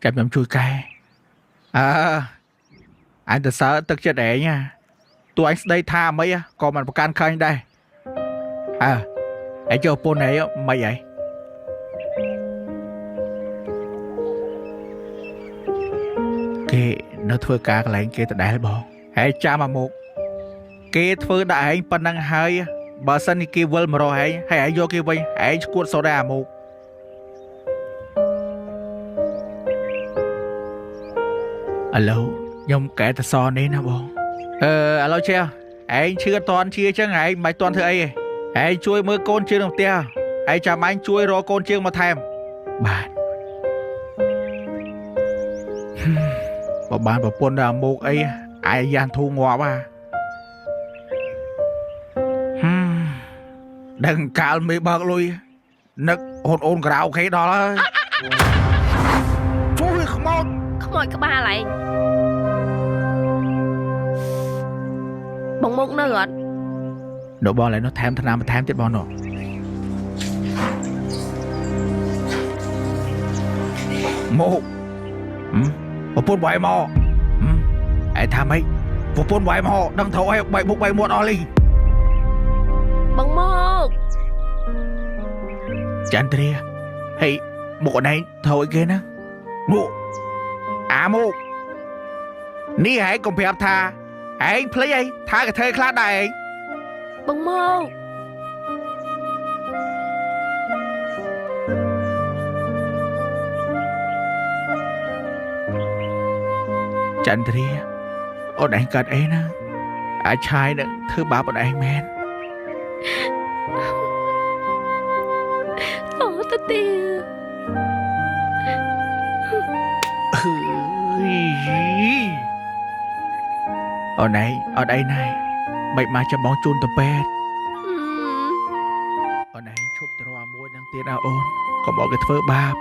ចាំខ្ញុំជួយកែអើអញទៅសើទឹកចិត្តឯងណាតួអញស្ដីថាអីក៏មិនប្រកាន់ឃើញដែរអើឯងចូលប្រពន្ធឯងមិនអីគេនៅធ្វើការកន្លែងគេដដែលបងហើយចាំមកមុខគេធ្វើដាក់ឯងប៉ុណ្ណឹងហើយបើសិនជាគេវិលមករកឯងហើយឯងយកគេវិញឯងឈួតសូដែរអាមុខឥឡូវខ្ញុំកែតសនេះណាបងអឺឥឡូវចេះឯងឈឺអត់តន់ជាអញ្ចឹងឯងមិនតន់ធ្វើអីទេឯងជួយមើលកូនជាងក្នុងផ្ទះឯងចាំឯងជួយរកកូនជាងមកថែមបាទបើបានប្រពន្ធដល់អាមុខអីឯងយ៉ាងធូរងាប់ហ่าដឹងកាលមេបើកលុយនឹកអូនអូនក្រៅខេដល់ហើយជួយខ្មោច ខ្មោចក្បាលឯងបងមុខនៅអត់ នៅបងឡើយនោះថែមថ្នាំបន្ថែមទៀតបងនោះមកប្រពន្ធវាយមកឯងថាម៉េចប្រពន្ធវាយមកដឹងត្រូវឲ្យបែកមុខបែកមាត់អស់លី បងមុខ ចន្ទ្រាហេមុខអនឯងត្រូវអីគេណាមកអាមុខនេះឯងកុំប្រាប់ថាឯងភ្លេចអីថាកថេខ្លះដែរឯង បងមុខ ចន្ទ្រាអូនឯងកាត់អីណាអាចឆាយនឹងធ្វើបាបអូនឯងមែន អូទៅទៀត អើយអូនឯងអត់អីណែមិនមកចាំបងជូនទៅពេទ្យអូនឯងឈប់ទៅរកអាមួយនឹងទៀតអើអូនកុំឲ្យគេធ្វើបាប